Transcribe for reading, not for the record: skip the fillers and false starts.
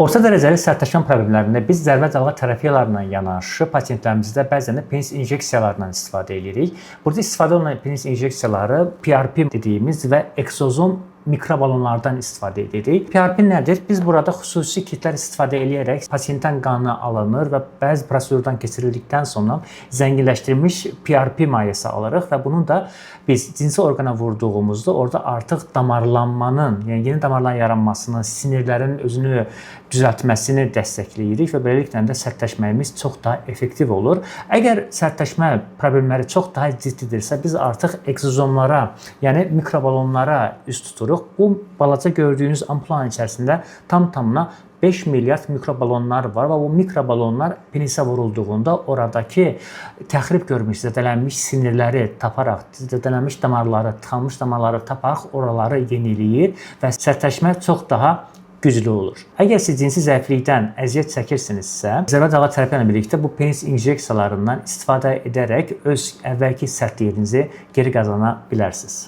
Orta dərəcəli sərtləşmə problemlərində biz zərbə dalğa terapiyalarla yanaşı pasientlərimizdə bəzən də penis injeksiyalarından istifadə edirik. Burada istifadə olunan penis injeksiyaları PRP dediyimiz və eksozom mikrobalonlardan istifadə edirik. PRP nədir? Biz burada xüsusi kitlər istifadə eləyərək pasientdən qanı alınır və bəzi prosedurdan keçirildikdən sonra zənginləşdirilmiş PRP mayesi alırıq və bunu da biz cinsi orqana vurduğumuzda orada artıq damarlanmanın, yəni yeni damarların yaranmasını, sinirlərin özünü düzəltməsini dəstəkləyirik və beləliklə də sərtləşməyimiz çox daha effektiv olur. Əgər sərtləşmə problemləri çox daha ciddidirsə, biz artıq ekzozomlara, yəni mikrobalonlara üz tuturuq. Bu balaca gördüyünüz ampulanın içərisində tam-tamına 5 milyard mikrobalonlar var və bu mikrobalonlar penisə vurulduğunda oradakı təxrib görmüş, zədələnmiş sinirləri taparaq, zədələnmiş damarları, tıxanmış damarları taparaq oraları yeniləyir və sərtləşmə çox daha güclü olur. Əgər siz cinsi zəiflikdən əziyyət çəkirsinizsə, zərbə dalğa terapiya ilə birlikdə bu penis injeksiyalarından istifadə edərək öz əvvəlki sərtliyinizi geri qazana bilərsiniz.